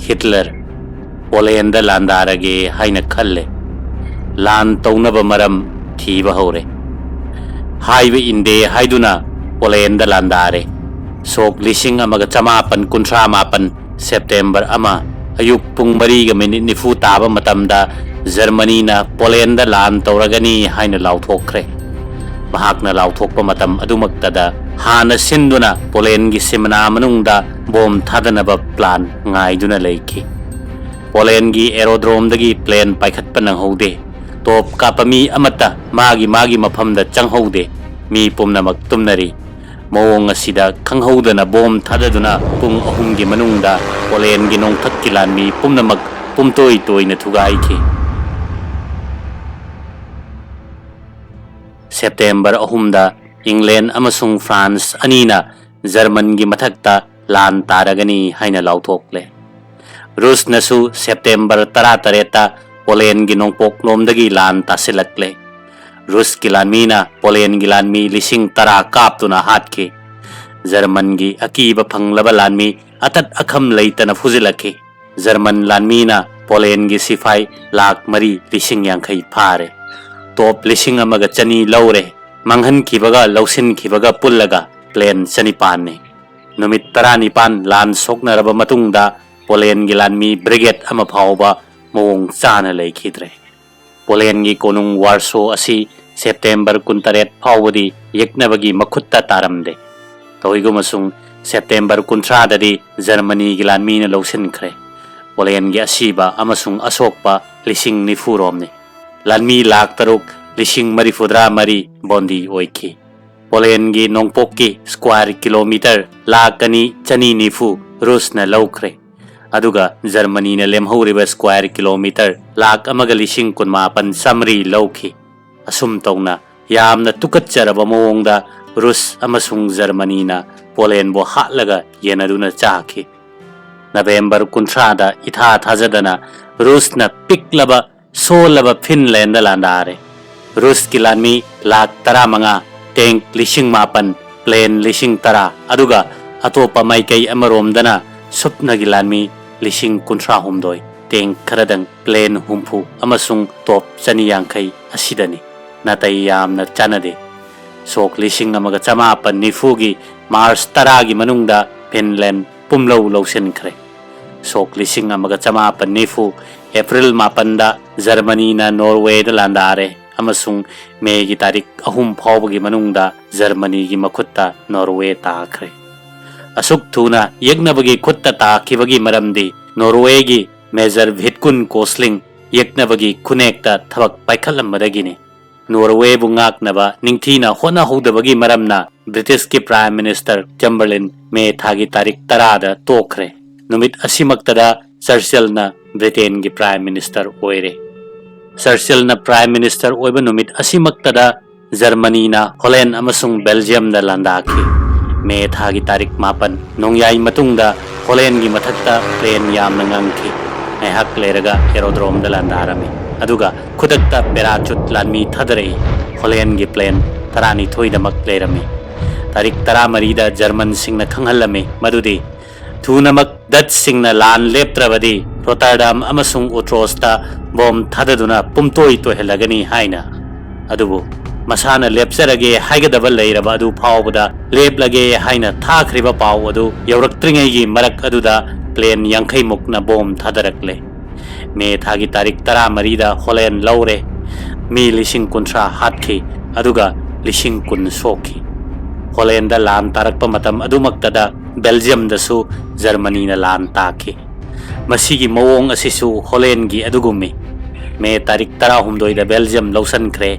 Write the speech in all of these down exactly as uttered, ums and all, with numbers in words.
Hitler ꯄꯣꯂꯦꯟꯗ ꯂꯥꯟꯗꯥꯔꯒꯦ ꯍꯥꯏꯅ ꯈꯜꯂꯦ꯫ ꯂꯥꯟ ꯇꯧꯅꯕ ꯃꯔꯝ ꯊꯤꯕ ꯍꯧꯔꯦ꯫ ꯍꯥꯏꯕ ꯏꯟꯗꯦ ꯍꯥꯏꯗꯨꯅ ꯄꯣꯂꯦꯟꯗ ꯂꯥꯟꯗꯥꯔꯦ꯫ ꯁꯣꯛ ꯂꯤꯁꯤꯡ ꯑꯃꯒ ꯆꯃꯥꯄꯟ ꯀꯨꯟꯊ꯭ꯔꯥ ꯃꯥꯄꯟ, ꯁꯦꯞꯇꯦꯝꯕꯔ ꯑꯃ, ꯑꯌꯨꯛ ꯄꯨꯡ ꯃꯔꯤꯒ ꯃꯤꯅꯤꯠ ꯅꯤꯐꯨ ꯇꯥꯕ ꯃꯇꯝꯗ ꯖꯔꯃꯅꯤꯅ ꯄꯣꯂꯦꯟꯗ ꯂꯥꯟ ꯇꯧꯔꯒꯅꯤ ꯍꯥꯏꯅ ꯂꯥꯎꯊꯣꯛꯈ꯭ꯔꯦ꯫ ꯃꯍꯥꯛꯅ ꯂꯥꯎꯊꯣꯛꯄ ꯃꯇꯝ ꯑꯗꯨꯃꯛꯇꯗ ꯍꯥꯟꯅ ꯁꯤꯟꯗꯨꯅ ꯄꯣꯂꯦꯟꯒꯤ ꯁꯤꯃꯅꯥ ꯃꯅꯨꯡꯗ ꯕꯣꯝ ꯊꯥꯗꯅꯕ ꯄ꯭ꯂꯥꯟ ꯉꯥꯏꯗꯨꯅ ꯂꯩꯈꯤ꯫ ꯄꯣꯂꯦꯟꯒꯤ ꯑꯦꯔꯣꯗ꯭ꯔꯣꯝꯗꯒꯤ ꯄ꯭ꯂꯦꯟ ꯄꯥꯏꯈꯠꯄ ꯅꯪꯍꯧꯗꯦ꯫ ꯇꯣꯞ ꯀꯥꯞꯄ ꯃꯤ ꯑꯃꯠꯇ ꯃꯥꯒꯤ ꯃꯥꯒꯤ ꯃꯐꯝꯗ ꯆꯪꯍꯧꯗꯦ꯫ ꯃꯤ ꯄꯨꯝꯅꯃꯛ ꯇꯨꯝꯅꯔꯤ꯫ ꯃꯑꯣꯡ ꯑꯁꯤꯗ ꯈꯪꯍꯧꯗꯅ ꯕꯣꯝ ꯊꯥꯗꯗꯨꯅ ꯄꯨꯡ ꯑꯍꯨꯝꯒꯤ ꯃꯅꯨꯡꯗ ꯄꯣꯂꯦꯟꯒꯤ ꯅꯣꯡꯊꯛꯀꯤ ꯂꯥꯟꯃꯤ ꯄꯨꯝꯅꯃꯛ ꯄꯨꯝꯇꯣꯏ ꯇꯣꯏꯅ ꯊꯨꯒꯥꯏꯈꯤ꯫ ꯁꯦꯞꯇꯦꯝꯕꯔ ꯑꯍꯨꯝꯗ ꯏꯪꯂꯦꯟ ꯑꯃꯁꯨꯡ ꯐ꯭ꯔꯥꯟꯁ ꯑꯅꯤꯅ ꯖꯔꯃꯟꯒꯤ ꯃꯊꯛꯇ ꯂꯥꯟ ꯇꯥꯔꯒꯅꯤ ꯍꯥꯏꯅ ꯂꯥꯎꯊꯣꯛꯂꯦ꯫ ꯔꯨꯁꯅꯁꯨ ꯁꯦꯞꯇꯦꯝꯕꯔ ꯇꯔꯥꯇꯔꯦꯠꯇ ꯄꯣꯂꯦꯟꯒꯤ ꯅꯣꯡꯄꯣꯛꯂꯣꯝꯗꯒꯤ ꯂꯥꯟ ꯇꯥꯁꯤꯜꯂꯛꯂꯦ꯫ ꯔꯨꯁꯀꯤ ꯂꯥꯟꯃꯤꯅ ꯄꯣꯂꯦꯟꯒꯤ ꯂꯥꯟꯃꯤ ꯂꯤꯁꯤꯡ ꯇꯔꯥ ꯀꯥꯞꯇꯨꯅ ꯍꯥꯠꯈꯤ꯫ ꯖꯔꯃꯟꯒꯤ ꯑꯀꯤꯕ ꯐꯪꯂꯕ ꯂꯥꯟꯃꯤ ꯑꯇꯠ ꯑꯈꯝ ꯂꯩꯇꯅ ꯐꯨꯖꯤꯜꯂꯛꯈꯤ꯫ ꯖꯔꯃꯟ ꯂꯥꯟꯃꯤꯅ ꯄꯣꯂꯦꯟꯒꯤ ꯁꯤꯐꯥꯏ ꯂꯥꯈ ꯃꯔꯤ ꯂꯤꯁꯤꯡ ꯌꯥꯡꯈꯩ ꯐꯥꯔꯦ꯫ ꯇꯣꯞ ꯂꯤꯁꯤꯡ ꯑꯃꯒ ꯆꯅꯤ ꯂꯧꯔꯦ꯫ ꯃꯥꯡꯍꯟꯈꯤꯕꯒ ꯂꯧꯁꯤꯟꯈꯤꯕꯒ ꯄꯨꯜꯂꯒ ꯄ꯭ꯂꯦꯟ ꯆꯅꯤꯄꯥꯟꯅꯤ꯫ ꯅꯨꯃꯤꯠ ꯇꯔꯥꯅꯤꯄꯥꯟ ꯂꯥꯟ ꯁꯣꯛꯅꯔꯕ ꯃꯇꯨꯡꯗ ꯄꯣꯂꯦꯟꯒꯤ ꯂꯥꯟꯃꯤ ꯕ꯭ꯔꯤꯒꯦꯗ ꯑꯃ ꯐꯥꯎꯕ ꯃꯑꯣꯡ ꯆꯥꯅ ꯂꯩꯈꯤꯗ꯭ꯔꯦ꯫ ꯄꯣꯂꯦꯟꯒꯤ ꯀꯣꯅꯨꯡ ꯋꯥꯔꯁꯣ ꯑꯁꯤ ꯁꯦꯞꯇꯦꯝꯕꯔ ꯀꯨꯟꯇꯔꯦꯠ ꯐꯥꯎꯕꯗꯤ ꯌꯦꯛꯅꯕꯒꯤ ꯃꯈꯨꯠꯇ ꯇꯥꯔꯝꯗꯦ꯫ ꯇꯧꯏꯒꯨꯝꯕꯁꯨꯡ ꯁꯦꯞꯇꯦꯝꯕꯔ ꯀꯨꯟꯊ꯭ꯔꯥꯗꯗꯤ ꯖꯔꯃꯅꯤꯒꯤ ꯂꯥꯟꯃꯤꯅ ꯂꯧꯁꯤꯟꯈ꯭ꯔꯦ꯫ ꯄꯣꯂꯦꯟꯒꯤ ꯑꯁꯤꯕ ꯑꯃꯁꯨꯡ ꯑꯁꯣꯛꯄ ꯂꯤꯁꯤꯡ ꯅꯤꯐꯨ ꯔꯣꯝꯅꯤ꯫ ꯂꯥꯟꯃꯤ ꯂꯥꯈ ꯇꯔꯨꯛ ꯂꯤꯁꯤꯡ ꯃꯔꯤꯐꯨꯇꯔꯥ ꯃꯔꯤ ꯕꯣꯟꯗꯤ ꯑꯣꯏꯈꯤ꯫ ꯄꯣꯂꯦꯟꯒꯤ ꯅꯣꯡꯄꯣꯛꯀꯤ ꯁ꯭ꯀ꯭ꯋꯥꯔ ꯀꯤꯂꯣꯃꯤꯇꯔ ꯂꯥꯈ ꯑꯅꯤ ꯆꯅꯤ ꯅꯤꯐꯨ ꯔꯨꯁꯅ ꯂꯧꯈ꯭ꯔꯦ꯫ ꯑꯗꯨꯒ ꯖꯔꯃꯅꯤꯅ ꯂꯦꯝꯍꯧꯔꯤꯕ ꯁ꯭ꯀ꯭ꯋꯥꯔ ꯀꯤꯂꯣꯃꯤꯇꯔ ꯂꯥꯈ ꯑꯃꯒ ꯂꯤꯁꯤꯡ ꯀꯨꯟꯃꯥꯄꯟ ꯆꯥꯃꯔꯤ ꯂꯧꯈꯤ꯫ ꯑꯁꯨꯝ ꯇꯧꯅ ꯌꯥꯝꯅ ꯇꯨꯀꯠꯆꯔꯕ ꯃꯑꯣꯡꯗ ꯔꯨꯁ ꯑꯃꯁꯨꯡ ꯖꯔꯃꯅꯤꯅ ꯄꯣꯂꯦꯟꯕꯨ ꯍꯥꯠꯂꯒ ꯌꯦꯟꯅꯗꯨꯅ ꯆꯥꯈꯤ꯫ ꯅꯕꯦꯝꯕꯔ ꯀꯨꯟꯊ꯭ꯔꯥꯗ ꯏꯊꯥ ꯊꯥꯖꯗꯅ ꯔꯨꯁꯅ ꯄꯤꯛꯂꯕ ꯁꯣꯜꯂꯕ ꯐꯤꯟꯂꯦꯟꯗ ꯂꯥꯟꯗꯥꯔꯦ꯫ ꯔꯨꯁꯀꯤ ꯂꯥꯟꯃꯤ ꯂꯥꯈ ꯇꯔꯥꯃꯉꯥ, ꯇꯦꯡꯛ ꯂꯤꯁꯤꯡ ꯃꯥꯄꯟ, ꯄ꯭ꯂꯦꯟ ꯂꯤꯁꯤꯡ ꯇꯔꯥ, ꯑꯗꯨꯒ ꯑꯇꯣꯞꯄ ꯃꯥꯏꯀꯩ ꯑꯃꯔꯣꯝꯗꯅ ꯁꯨꯞꯅꯒꯤ ꯂꯥꯟꯃꯤ ꯂꯤꯁꯤꯡ ꯀꯨꯟꯊ꯭ꯔꯥ ꯍꯨꯝꯗꯣꯏ, ꯇꯦꯡ ꯈꯔꯗꯪ ꯄ꯭ꯂꯦꯟ ꯍꯨꯝꯐꯨ ꯑꯃꯁꯨꯡ ꯇꯣꯞ ꯆꯅꯤ ꯌꯥꯡꯈꯩ ꯑꯁꯤꯗꯅꯤ꯫ ꯅꯥꯇꯩ ꯌꯥꯝꯅ ꯆꯥꯟꯅꯗꯦ꯫ ꯁꯣꯛ ꯂꯤꯁꯤꯡ ꯑꯃꯒ ꯆꯃꯥꯄꯟ ꯅꯤꯐꯨꯒꯤ ꯃꯥꯔꯆ ꯇꯔꯥꯒꯤ ꯃꯅꯨꯡꯗ ꯐꯤꯟꯂꯦꯟ ꯄꯨꯝꯂꯧ ꯂꯧꯁꯤꯟꯈ꯭ꯔꯦ꯫ ꯁꯣꯛ ꯂꯤꯁꯤꯡ ꯑꯃꯒ ꯆꯃꯥꯄꯟ ꯅꯤꯐꯨ ꯑꯦꯄ꯭ꯔꯤꯜ ꯃꯥꯄꯟꯗ ꯖꯔꯃꯅꯤꯅ ꯅꯣꯔꯋꯦꯗ ꯂꯥꯟꯗꯥꯔꯦ ꯑꯃꯁꯨꯡ ꯃꯦꯒꯤ ꯇꯥꯔꯤꯛ ꯑꯍꯨꯝ ꯐꯥꯎꯕꯒꯤ ꯃꯅꯨꯡꯗ ꯖꯔꯃꯅꯤꯒꯤ ꯃꯈꯨꯠꯇ ꯅꯣꯔꯋꯦ ꯇꯥꯈ꯭ꯔꯦ꯫ ꯑꯁꯨꯛ ꯊꯨꯅ ꯌꯦꯛꯅꯕꯒꯤ ꯈꯨꯠꯇ ꯇꯥꯈꯤꯕꯒꯤ ꯃꯔꯝꯗꯤ ꯅꯣꯔꯋꯦꯒꯤ ꯃꯦꯖꯔ ꯚꯤꯠꯀꯨꯟ ꯀꯣꯁꯂꯤꯡ ꯌꯦꯛꯅꯕꯒꯤ ꯈꯨꯅꯦꯛꯇ ꯊꯕꯛ ꯄꯥꯏꯈꯠꯂꯝꯕꯗꯒꯤꯅꯤ꯫ ꯅꯣꯔꯋꯦꯕꯨ ꯉꯥꯛꯅꯕ ꯅꯤꯡꯊꯤꯅ ꯍꯣꯠꯅꯍꯧꯗꯕꯒꯤ ꯃꯔꯝꯅ ꯕ꯭ꯔꯤꯇꯤꯁꯀꯤ ꯄ꯭ꯔꯥꯏꯝ ꯃꯤꯅꯤꯁꯇꯔ ꯆꯦꯝꯕꯔꯂꯤꯟ ꯃꯦ ꯊꯥꯒꯤ ꯇꯥꯔꯤꯛ ꯇꯔꯥꯗ ꯇꯣꯛꯈ꯭ꯔꯦ꯫ ꯅꯨꯃꯤꯠ ꯑꯁꯤꯃꯛꯇꯗ ꯆꯔꯆꯤꯜꯅ ꯕ꯭ꯔꯤꯇꯦꯟꯒꯤ ꯄ꯭ꯔꯥꯏꯝ ꯃꯤꯅꯤꯁꯇꯔ ꯑꯣꯏꯔꯦ꯫ ꯆꯔꯆꯤꯜꯅ ꯄ꯭ꯔꯥꯏꯝ ꯃꯤꯅꯤꯁꯇꯔ ꯑꯣꯏꯕ ꯅꯨꯃꯤꯠ ꯑꯁꯤꯃꯛꯇꯗ ꯖꯔꯃꯅꯤꯅ ꯍꯣꯂꯦꯟ ꯑꯃꯁꯨꯡ ꯕꯦꯜꯖꯤꯌꯝꯗ ꯂꯥꯟꯗꯥꯈꯤ꯫ ꯃꯦ ꯊꯥꯒꯤ ꯇꯥꯔꯤꯛ ꯃꯥꯄꯟ ꯅꯣꯡꯌꯥꯏ ꯃꯇꯨꯡꯗ ꯍꯣꯂꯦꯟꯒꯤ ꯃꯊꯛꯇ ꯄ꯭ꯂꯦꯟ ꯌꯥꯝꯅ ꯉꯪꯈꯤ꯫ ꯉꯥꯏꯍꯥꯛ ꯂꯩꯔꯒ ꯑꯦꯔꯣꯗ꯭ꯔꯣꯝꯗ ꯂꯥꯟꯗꯥꯔꯝꯃꯤ꯫ ꯑꯗꯨꯒ ꯈꯨꯗꯛꯇ ꯄꯦꯔꯥꯆꯨꯠ ꯂꯥꯟꯃꯤ ꯊꯥꯗꯔꯛꯏ꯫ ꯍꯣꯂꯦꯟꯒꯤ ꯄ꯭ꯂꯦꯟ ꯇꯔꯥꯅꯤꯊꯣꯏꯗꯃꯛ ꯂꯩꯔꯝꯃꯤ꯫ ꯇꯥꯔꯤꯛ ꯇꯔꯥꯃꯔꯤꯗ ꯖꯔꯃꯟꯁꯤꯡꯅ ꯈꯪꯍꯜꯂꯝꯃꯤ ꯃꯗꯨꯗꯤ ꯊꯨꯅꯃꯛ ꯗꯠꯁꯁꯤꯡꯅ ꯂꯥꯟ ꯂꯦꯞꯇ꯭ꯔꯕꯗꯤ ꯔꯣꯇꯔꯗꯥꯝ ꯑꯃꯁꯨꯡ ꯎꯇ꯭ꯔꯣꯁꯇ ꯕꯣꯝ ꯊꯥꯗꯗꯨꯅ ꯄꯨꯝꯇꯣꯏ ꯇꯣꯏꯍꯜꯂꯒꯅꯤ ꯍꯥꯏꯅ꯫ ꯑꯗꯨꯕꯨ ꯃꯁꯥꯅ ꯂꯦꯞꯆꯔꯒꯦ ꯍꯥꯏꯒꯗꯕ ꯂꯩꯔꯕ ꯑꯗꯨ ꯐꯥꯎꯕꯗ ꯂꯦꯞꯂꯒꯦ ꯍꯥꯏꯅ ꯊꯥꯈ꯭ꯔꯤꯕ ꯄꯥꯎ ꯑꯗꯨ ꯌꯧꯔꯛꯇ꯭ꯔꯤꯉꯩꯒꯤ ꯃꯔꯛ ꯑꯗꯨꯗ ꯄ꯭ꯂꯦꯟ ꯌꯥꯡꯈꯩ ꯃꯨꯛꯅ ꯕꯣꯝ ꯊꯥꯗꯔꯛꯂꯦ꯫ ꯃꯦ ꯊꯥꯒꯤ ꯇꯥꯔꯤꯛ ꯇꯔꯥꯃꯔꯤꯗ ꯍꯣꯂꯦꯟ ꯂꯧꯔꯦ꯫ ꯃꯤ ꯂꯤꯁꯤꯡ ꯀꯨꯟꯊ꯭ꯔꯥ ꯍꯥꯠꯈꯤ, ꯑꯗꯨꯒ ꯂꯤꯁꯤꯡ ꯀꯨꯟ ꯁꯣꯛꯈꯤ꯫ ꯍꯣꯂꯦꯟꯗ ꯂꯥꯟ ꯇꯥꯔꯛꯄ ꯃꯇꯝ ꯑꯗꯨꯃꯛꯇꯗ ꯕꯦꯜꯖꯤꯌꯝꯗꯁꯨ ꯖꯔꯃꯅꯤꯅ ꯂꯥꯟ ꯇꯥꯈꯤ꯫ ꯃꯁꯤꯒꯤ ꯃꯑꯣꯡ ꯑꯁꯤꯁꯨ ꯍꯣꯂꯦꯟꯒꯤ ꯑꯗꯨꯒꯨꯝꯃꯤ꯫ ꯃꯦ ꯇꯥꯔꯤꯛ ꯇꯔꯥꯍꯨꯝꯗꯣꯏꯗ ꯕꯦꯜꯖꯤꯌꯝ ꯂꯧꯁꯤꯟꯈ꯭ꯔꯦ꯫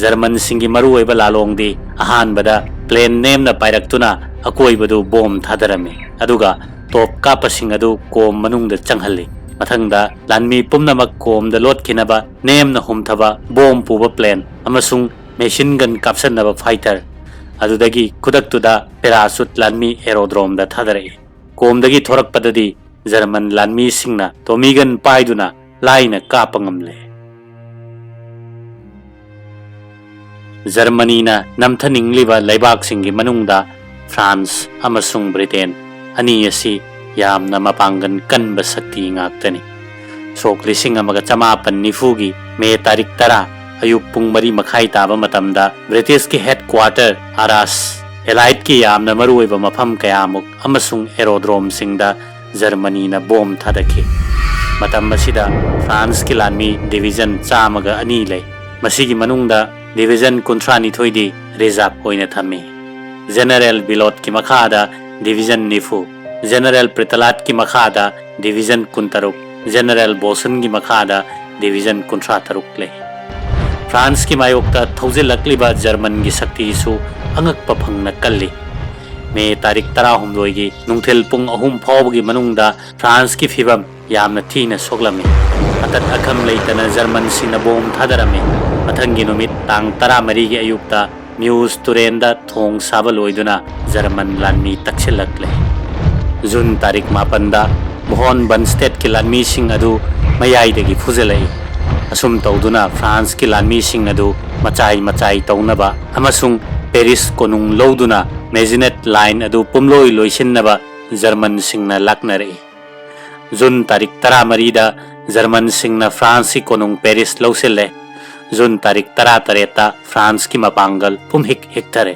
ꯖꯔꯃꯟꯁꯤꯡꯒꯤ ꯃꯔꯨꯑꯣꯏꯕ ꯂꯥꯂꯣꯡꯗꯤ ꯑꯍꯥꯟꯕꯗ ꯄ꯭ꯂꯦꯟ ꯅꯦꯝꯅ ꯄꯥꯏꯔꯛꯇꯨꯅ ꯑꯀꯣꯏꯕꯗꯨ ꯕꯣꯝ ꯊꯥꯗꯔꯝꯃꯤ, ꯑꯗꯨꯒ ꯇꯣꯞ ꯀꯥꯞꯄꯁꯤꯡ ꯑꯗꯨ ꯀꯣꯝ ꯃꯅꯨꯡꯗ ꯆꯪꯍꯜꯂꯤ꯫ ꯃꯊꯪꯗ ꯂꯥꯟꯃꯤ ꯄꯨꯝꯅꯃꯛ ꯀꯣꯝꯗ ꯂꯣꯠꯈꯤꯅꯕ ꯅꯦꯝꯅ ꯍꯨꯝꯊꯕ ꯕꯣꯝ ꯄꯨꯕ ꯄ꯭ꯂꯦꯟ ꯑꯃꯁꯨꯡ ꯃꯦꯁꯤꯟ ꯒꯟ ꯀꯥꯞꯁꯟꯅꯕ ꯐꯥꯏꯇꯔ꯫ ꯑꯗꯨꯗꯒꯤ ꯈꯨꯗꯛꯇꯨꯗ ꯄꯦꯔꯥꯆꯨꯠ ꯂꯥꯟꯃꯤ ꯑꯦꯔꯣꯗ꯭ꯔꯣꯝꯗ ꯊꯥꯗꯔꯛꯏ꯫ ꯀꯣꯝꯗꯒꯤ ꯊꯣꯔꯛꯄꯗꯗꯤ ꯖꯔꯃꯟ ꯂꯥꯟꯃꯤꯁꯤꯡꯅ ꯇꯣꯃꯤꯒꯟ ꯄꯥꯏꯗꯨꯅ ꯂꯥꯏꯅ ꯀꯥꯞꯄ ꯉꯝꯂꯦ꯫ ꯖꯔꯃꯅꯤꯅ ꯅꯝꯊꯅꯤꯡꯂꯤꯕ ꯂꯩꯕꯥꯛꯁꯤꯡꯒꯤ ꯃꯅꯨꯡꯗ ꯐ꯭ꯔꯥꯟꯁ ꯑꯃꯁꯨꯡ ꯕ꯭ꯔꯤꯇꯦꯟ ꯑꯅꯤ ꯑꯁꯤ ꯌꯥꯝꯅ ꯃꯄꯥꯡꯒꯜ ꯀꯟꯕ ꯁꯛꯇꯤ ꯉꯥꯛꯇꯅꯤ꯫ ꯁꯣꯛ ꯂꯤꯁꯤꯡ ꯑꯃꯒ ꯆꯃꯥꯄꯟ ꯅꯤꯐꯨꯒꯤ ꯃꯦ ꯇꯥꯔꯤꯛ ꯇꯔꯥ ꯑꯌꯨꯛ ꯄꯨꯡ ꯃꯔꯤ ꯃꯈꯥꯏ ꯇꯥꯕ ꯃꯇꯝꯗ ꯕ꯭ꯔꯤꯇꯤꯁꯀꯤ ꯍꯦꯗꯀ꯭ꯋꯥꯇꯔ ꯑꯥꯔꯥꯁ, ꯑꯦꯂꯥꯏꯠꯀꯤ ꯌꯥꯝꯅ ꯃꯔꯨꯑꯣꯏꯕ ꯃꯐꯝ ꯀꯌꯥꯃꯨꯛ ꯑꯃꯁꯨꯡ ꯑꯦꯔꯣꯗ꯭ꯔꯣꯝꯁꯤꯡꯗ ꯖꯔꯃꯅꯤꯅ ꯕꯣꯝ ꯊꯥꯗꯈꯤ꯫ ꯃꯇꯝ ꯑꯁꯤꯗ ꯐ꯭ꯔꯥꯟꯁꯀꯤ ꯂꯥꯟꯃꯤ ꯗꯤꯕꯤꯖꯟ ꯆꯥꯝꯃꯒ ꯑꯅꯤ ꯂꯩ꯫ ꯃꯁꯤꯒꯤ ꯃꯅꯨꯡꯗ ꯗꯤꯕꯤꯖꯟ ꯀꯨꯟꯊ꯭ꯔꯥ ꯅꯤꯊꯣꯏꯗꯤ ꯔꯤꯖꯥꯔꯚ ꯑꯣꯏꯅ ꯊꯝꯃꯤ꯫ ꯖꯦꯅꯔꯦꯜ ꯕꯤꯂꯣꯠꯀꯤ ꯃꯈꯥꯗ ꯗꯤꯕꯤꯖꯟ ꯅꯤꯐꯨ, ꯖꯦꯅꯔꯦꯜ ꯄ꯭ꯔꯤꯇꯂꯥꯠꯀꯤ ꯃꯈꯥꯗ ꯗꯤꯕꯤꯖꯟ ꯀꯨꯟꯇꯔꯨꯛ, ꯖꯦꯅꯔꯦꯜ ꯕꯣꯁꯟꯒꯤ ꯃꯈꯥꯗ ꯗꯤꯕꯤꯖꯟ ꯀꯨꯟꯊ꯭ꯔꯥ ꯇꯔꯨꯛ ꯂꯩ꯫ ꯐ꯭ꯔꯥꯟꯁꯀꯤ ꯃꯥꯌꯣꯛꯇ ꯊꯧꯖꯤꯜꯂꯛꯂꯤꯕ ꯖꯔꯃꯟꯒꯤ ꯁꯛꯇꯤꯁꯨ ꯑꯉꯛꯄ ꯐꯪꯅ ꯀꯜꯂꯤ꯫ ꯃꯦ ꯇꯥꯔꯤꯛ ꯇꯔꯥꯍꯨꯝꯗꯣꯏꯒꯤ ꯅꯨꯡꯊꯤꯜ ꯄꯨꯡ ꯑꯍꯨꯝ ꯐꯥꯎꯕꯒꯤ ꯃꯅꯨꯡꯗ ꯐ꯭ꯔꯥꯟꯁꯀꯤ ꯐꯤꯕꯝ ꯌꯥꯝꯅ ꯊꯤꯅ ꯁꯣꯛꯂꯝꯃꯤ꯫ ꯑꯇꯠ ꯑꯈꯝ ꯂꯩꯇꯅ ꯖꯔꯃꯟꯁꯤꯡꯅ ꯕꯣꯝ ꯊꯥꯗꯔꯝꯃꯤ꯫ ꯃꯊꯪꯒꯤ ꯅꯨꯃꯤꯠ ꯇꯥꯡ ꯇꯔꯥꯃꯔꯤꯒꯤ ꯑꯌꯨꯛꯇ ꯃ꯭ꯌꯨꯁ ꯇꯨꯔꯦꯟꯗ ꯊꯣꯡ ꯁꯥꯕ ꯂꯣꯏꯗꯨꯅ ꯖꯔꯃꯟ ꯂꯥꯟꯃꯤ ꯇꯛꯁꯤꯜꯂꯛꯂꯦ꯫ ꯖꯨꯟ ꯇꯥꯔꯤꯛ ꯃꯥꯄꯟꯗ ꯚꯣꯟ ꯕꯟꯁ꯭ꯇꯦꯠꯀꯤ ꯂꯥꯟꯃꯤꯁꯤꯡ ꯑꯗꯨ ꯃꯌꯥꯏꯗꯒꯤ ꯐꯨꯖꯤꯜꯂꯛꯏ꯫ ꯑꯁꯨꯝ ꯇꯧꯗꯨꯅ ꯐ꯭ꯔꯥꯟꯁꯀꯤ ꯂꯥꯟꯃꯤꯁꯤꯡ ꯑꯗꯨ ꯃꯆꯥꯏ ꯃꯆꯥꯏ ꯇꯧꯅꯕ ꯑꯃꯁꯨꯡ ꯄꯦꯔꯤꯁ ꯀꯣꯅꯨꯡ ꯂꯧꯗꯨꯅ ꯃꯦꯖꯤꯅꯦꯠ ꯂꯥꯏꯟ ꯑꯗꯨ ꯄꯨꯝꯂꯣꯏ ꯂꯣꯏꯁꯤꯟꯅꯕ ꯖꯔꯃꯟꯁꯤꯡꯅ ꯂꯥꯛꯅꯔꯛꯏ꯫ ꯖꯨꯟ ꯇꯥꯔꯤꯛ ꯇꯔꯥꯃꯔꯤꯗ ꯖꯔꯃꯟꯁꯤꯡꯅ ꯐ꯭ꯔꯥꯟꯁꯀꯤ ꯀꯣꯅꯨꯡ ꯄꯦꯔꯤꯁ ꯂꯧꯁꯤꯜꯂꯦ꯫ ꯖꯨꯟ ꯇꯥꯔꯤꯛ ꯇꯔꯥꯇꯔꯦꯠꯇ ꯐ꯭ꯔꯥꯟꯁꯀꯤ ꯃꯄꯥꯡꯒꯜ ꯄꯨꯝꯍꯤꯛ ꯍꯤꯛꯊꯔꯦ꯫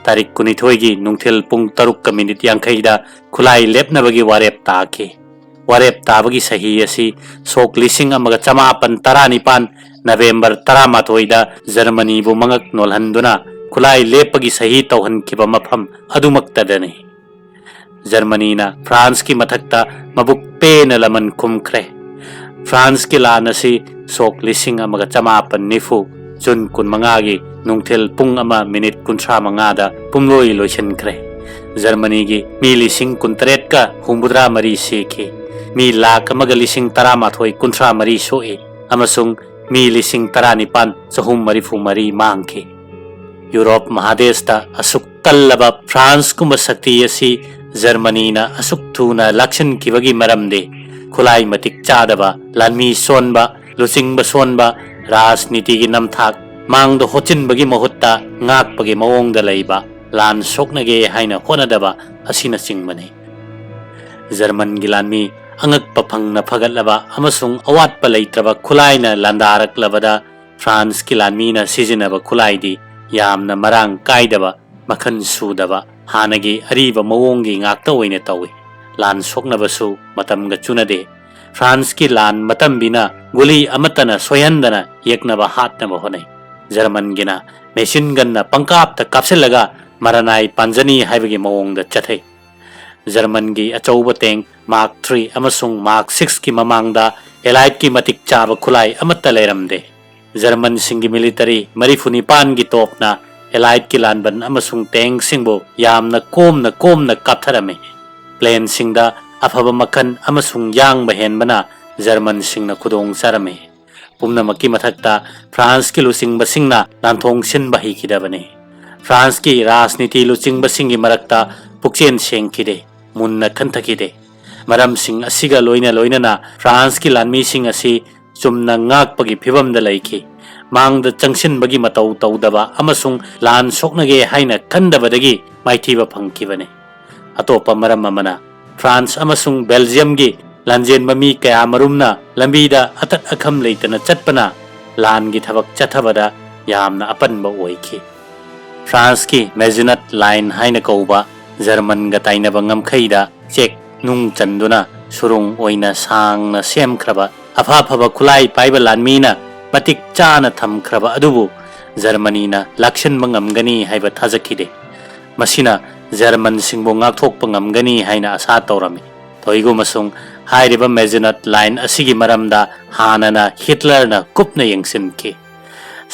ꯇꯥꯔꯤꯛ ꯀꯨꯟꯅꯤꯊꯣꯏꯒꯤ ꯅꯨꯡꯊꯤꯜ ꯄꯨꯡ ꯇꯔꯨꯛꯀ ꯃꯤꯅꯤꯠ ꯌꯥꯡꯈꯩꯗ ꯈꯨꯠꯂꯥꯏ ꯂꯦꯞꯅꯕꯒꯤ ꯋꯥꯔꯦꯞ ꯇꯥꯈꯤ꯫ ꯋꯥꯔꯦꯞ ꯇꯥꯕꯒꯤ ꯁꯍꯤ ꯑꯁꯤ ꯁꯣꯛ ꯂꯤꯁꯤꯡ ꯑꯃꯒ ꯆꯃꯥꯄꯟ ꯇꯔꯥꯅꯤꯄꯥꯟ ꯅꯕꯦꯝꯕꯔ ꯇꯔꯥꯃꯥꯊꯣꯏꯗ ꯖꯔꯃꯅꯤꯕꯨ ꯃꯉꯛ ꯅꯣꯜꯍꯟꯗꯨꯅ ꯈꯨꯠꯂꯥꯏ ꯂꯦꯞꯄꯒꯤ ꯁꯍꯤ ꯇꯧꯍꯟꯈꯤꯕ ꯃꯐꯝ ꯑꯗꯨꯃꯛꯇꯗꯅꯤ꯫ ꯖꯔꯃꯅꯤꯅ ꯐ꯭ꯔꯥꯟꯁꯀꯤ ꯃꯊꯛꯇ ꯃꯕꯨꯛ ꯄꯦꯟꯅ ꯂꯃꯟ ꯈꯨꯝꯈ꯭ꯔꯦ꯫ ꯐ꯭ꯔꯥꯟꯁꯀꯤ ꯂꯥꯟ ꯑꯁꯤ ꯁꯣꯛ ꯂꯤꯁꯤꯡ ꯑꯃꯒ ꯆꯃꯥꯄꯟ ꯅꯤꯐꯨ ꯖꯨꯟ ꯀꯨꯟꯃꯉꯥꯒꯤ ꯅꯨꯡꯊꯤꯜ ꯄꯨꯡ ꯑꯃ ꯃꯤꯅꯤꯠ ꯀꯨꯟꯊ꯭ꯔꯥ ꯃꯉꯥꯗ ꯄꯨꯝꯂꯣꯏ ꯂꯣꯏꯁꯤꯟꯈ꯭ꯔꯦ꯫ ꯖꯔꯃꯅꯤꯒꯤ ꯃꯤ ꯂꯤꯁꯤꯡ ꯀꯨꯟꯇꯔꯦꯠꯀ ꯍꯨꯝꯐꯨꯇꯔꯥ ꯃꯔꯤ ꯁꯤꯈꯤ꯫ ꯃꯤ ꯂꯥꯈ ꯑꯃꯒ ꯂꯤꯁꯤꯡ ꯇꯔꯥꯃꯥꯊꯣꯏ ꯀꯨꯟꯊ꯭ꯔꯥ ꯃꯔꯤ ꯁꯣꯛꯏ ꯑꯃꯁꯨꯡ ꯃꯤ ꯂꯤꯁꯤꯡ ꯇꯔꯥꯅꯤꯄꯥꯟ ꯆꯍꯨꯝ ꯃꯔꯤꯐꯨ ꯃꯔꯤ ꯃꯥꯡꯈꯤ꯫ ꯌꯨꯔꯣꯞ ꯃꯍꯥꯗꯦꯁꯇ ꯑꯁꯨꯛ ꯀꯜꯂꯕ ꯐ꯭ꯔꯥꯟꯁꯀꯨꯝꯕ ꯁꯛꯇꯤ ꯑꯁꯤ ꯖꯔꯃꯅꯤꯅ ꯑꯁꯨꯛ ꯊꯨꯅ ꯂꯥꯛꯁꯤꯟꯈꯤꯕꯒꯤ ꯃꯔꯝꯗꯤ ꯈꯨꯠꯂꯥꯏ ꯃꯇꯤꯛ ꯆꯥꯗꯕ, ꯂꯥꯟꯃꯤ ꯁꯣꯟꯕ, ꯂꯨꯆꯤꯡꯕ ꯁꯣꯟꯕ, ꯔꯥꯖꯅꯤꯇꯤꯒꯤ ꯅꯝꯊꯥꯛ, ꯃꯥꯡꯗ ꯍꯣꯠꯆꯤꯟꯕꯒꯤ ꯃꯍꯨꯠꯇ ꯉꯥꯛꯄꯒꯤ ꯃꯑꯣꯡꯗ ꯂꯩꯕ, ꯂꯥꯟ ꯁꯣꯛꯅꯒꯦ ꯍꯥꯏꯅ ꯍꯣꯠꯅꯗꯕ ꯑꯁꯤꯅꯆꯤꯡꯕꯅꯤ꯫ ꯖꯔꯃꯟꯒꯤ ꯂꯥꯟꯃꯤ ꯑꯉꯛꯄ ꯐꯪꯅ ꯐꯒꯠꯂꯕ ꯑꯃꯁꯨꯡ ꯑꯋꯥꯠꯄ ꯂꯩꯇ꯭ꯔꯕ ꯈꯨꯠꯂꯥꯏꯅ ꯂꯥꯟꯗꯥꯔꯛꯂꯕꯗ, ꯐ꯭ꯔꯥꯟꯁꯀꯤ ꯂꯥꯟꯃꯤꯅ ꯁꯤꯖꯤꯟꯅꯕ ꯈꯨꯠꯂꯥꯏꯗꯤ ꯌꯥꯝꯅ ꯃꯔꯥꯡ ꯀꯥꯏꯗꯕ, ꯃꯈꯜ ꯁꯨꯗꯕ, ꯍꯥꯟꯅꯒꯤ ꯑꯔꯤꯕ ꯃꯑꯣꯡꯒꯤ ꯉꯥꯛꯇ ꯑꯣꯏꯅ ꯇꯧꯏ꯫ ꯂꯥꯟ ꯁꯣꯛꯅꯕꯁꯨ ꯃꯇꯝꯒ ꯆꯨꯅꯗꯦ꯫ ꯐ꯭ꯔꯥꯟꯁꯀꯤ ꯂꯥꯟ ꯃꯇꯝꯕꯤꯅ ꯒꯨꯂꯤ ꯑꯃꯠꯇꯅ ꯁꯣꯏꯍꯟꯗꯅ ꯌꯦꯛꯅꯕ ꯍꯥꯠꯅꯕ ꯍꯣꯠꯅꯩ꯫ ꯖꯔꯃꯟꯒꯤꯅ ꯃꯦꯁꯤꯟ ꯒꯟꯅ ꯄꯪꯀꯥꯞꯇ ꯀꯥꯞꯁꯤꯜꯂꯒ ꯃꯔꯅꯥꯏ ꯄꯥꯟꯖꯅꯤ ꯍꯥꯏꯕꯒꯤ ꯃꯑꯣꯡꯗ ꯆꯠꯊꯩ꯫ ꯖꯔꯃꯟꯒꯤ ꯑꯆꯧꯕ ꯇꯦꯡ ꯃꯥꯔꯛ ꯊ꯭ꯔꯤ ꯑꯃꯁꯨꯡ ꯃꯥꯔꯛ ꯁꯤꯛꯁꯀꯤ ꯃꯃꯥꯡꯗ ꯑꯦꯂꯥꯏꯠꯀꯤ ꯃꯇꯤꯛ ꯆꯥꯕ ꯈꯨꯠꯂꯥꯏ ꯑꯃꯠꯇ ꯂꯩꯔꯝꯗꯦ꯫ ꯖꯔꯃꯟꯁꯤꯡꯒꯤ ꯃꯤꯂꯤꯇꯔꯤ ꯃꯔꯤꯐꯨ ꯅꯤꯄꯥꯟꯒꯤ ꯇꯣꯞꯅ ꯑꯦꯂꯥꯏꯠꯀꯤ ꯂꯥꯟꯕꯟ ꯑꯃꯁꯨꯡ ꯇꯦꯡꯁꯤꯡꯕꯨ ꯌꯥꯝꯅ ꯀꯣꯝꯅ ꯀꯣꯝꯅ ꯀꯥꯞꯊꯔꯝꯃꯤ꯫ ꯄ꯭ꯂꯦꯟꯁꯤꯡꯗ ꯑꯐꯕ ꯃꯈꯜ ꯑꯃꯁꯨꯡ ꯌꯥꯡꯕ ꯍꯦꯟꯕꯅ ꯖꯔꯃꯟꯁꯤꯡꯅ ꯈꯨꯗꯣꯡ ꯆꯥꯔꯝꯃꯤ꯫ ꯄꯨꯝꯅꯃꯛꯀꯤ ꯃꯊꯛꯇ, ꯐ꯭ꯔꯥꯟꯁꯀꯤ ꯂꯨꯆꯤꯡꯕꯁꯤꯡꯅ ꯂꯥꯟꯊꯣꯡ ꯁꯤꯟꯕ ꯍꯩꯈꯤꯗꯕꯅꯤ꯫ ꯐ꯭ꯔꯥꯟꯁꯀꯤ ꯔꯥꯖꯅꯤꯇꯤ ꯂꯨꯆꯤꯡꯕꯁꯤꯡꯒꯤ ꯃꯔꯛꯇ ꯄꯨꯛꯆꯦꯟ ꯁꯦꯡꯈꯤꯗꯦ, ꯃꯨꯟꯅ ꯈꯟꯊꯈꯤꯗꯦ꯫ ꯃꯔꯝꯁꯤꯡ ꯑꯁꯤꯒ ꯂꯣꯏꯅ ꯂꯣꯏꯅꯅ ꯐ꯭ꯔꯥꯟꯁꯀꯤ ꯂꯥꯟꯃꯤꯁꯤꯡ ꯑꯁꯤ ꯆꯨꯝꯅ ꯉꯥꯛꯄꯒꯤ ꯐꯤꯚꯝꯗ ꯂꯩꯈꯤ꯫ ꯃꯥꯡꯗ ꯆꯪꯁꯤꯟꯕꯒꯤ ꯃꯇꯧ ꯇꯧꯗꯕ ꯑꯃꯁꯨꯡ ꯂꯥꯟ ꯁꯣꯛꯅꯒꯦ ꯍꯥꯏꯅ ꯈꯟꯗꯕꯗꯒꯤ ꯃꯥꯏꯊꯤꯕ ꯐꯪꯈꯤꯕꯅꯤ꯫ ꯑꯇꯣꯞꯄ ꯃꯔꯝ ꯑꯃꯅ, ꯐ꯭ꯔꯥꯟꯁ ꯑꯃꯁꯨꯡ ꯕꯦꯜꯖꯤꯌꯝꯒꯤ ꯂꯥꯟꯖꯦꯟꯕ ꯃꯤ ꯀꯌꯥ ꯃꯔꯨꯝꯅ ꯂꯝꯕꯤꯗ ꯑꯇꯠ ꯑꯈꯝ ꯂꯩꯇꯅ ꯆꯠꯄꯅ ꯂꯥꯟꯒꯤ ꯊꯕꯛ ꯆꯠꯊꯕꯗ ꯌꯥꯝꯅ ꯑꯄꯟꯕ ꯑꯣꯏꯈꯤ꯫ ꯐ꯭ꯔꯥꯟꯁꯀꯤ ꯃꯦꯖꯤꯅꯠ ꯂꯥꯏꯟ ꯍꯥꯏꯅ ꯀꯧꯕ ꯖꯔꯃꯟꯒ ꯇꯥꯏꯅꯕ ꯉꯝꯈꯩꯗ ꯆꯦꯛ ꯅꯨꯡ ꯆꯟꯗꯨꯅ ꯁꯨꯔꯨꯡ ꯑꯣꯏꯅ ꯁꯥꯡꯅ ꯁꯦꯝꯈ꯭ꯔꯕ ꯑꯐ ꯑꯐꯕ ꯈꯨꯠꯂꯥꯏ ꯄꯥꯏꯕ ꯂꯥꯟꯃꯤꯅ ꯃꯇꯤꯛ ꯆꯥꯅ ꯊꯝꯈ꯭ꯔꯕ ꯑꯗꯨꯕꯨ ꯖꯔꯃꯅꯤꯅ ꯂꯥꯛꯁꯤꯟꯕ ꯉꯝꯒꯅꯤ ꯍꯥꯏꯕ ꯊꯥꯖꯈꯤꯗꯦ꯫ ꯃꯁꯤꯅ ꯖꯔꯃꯟꯁꯤꯡꯕꯨ ꯉꯥꯛꯊꯣꯛꯄ ꯉꯝꯒꯅꯤ ꯍꯥꯏꯅ ꯑꯁꯥ ꯇꯧꯔꯝꯃꯤ꯫ ꯇꯧꯏꯒꯨꯝꯕꯁꯨꯡ, ꯍꯥꯏꯔꯤꯕ ꯃꯦꯖꯤꯅꯠ ꯂꯥꯏꯟ ꯑꯁꯤꯒꯤ ꯃꯔꯝꯗ ꯍꯥꯟꯅꯅ ꯍꯤꯠꯂꯔꯅ ꯀꯨꯞꯅ ꯌꯦꯡꯁꯤꯟꯈꯤ꯫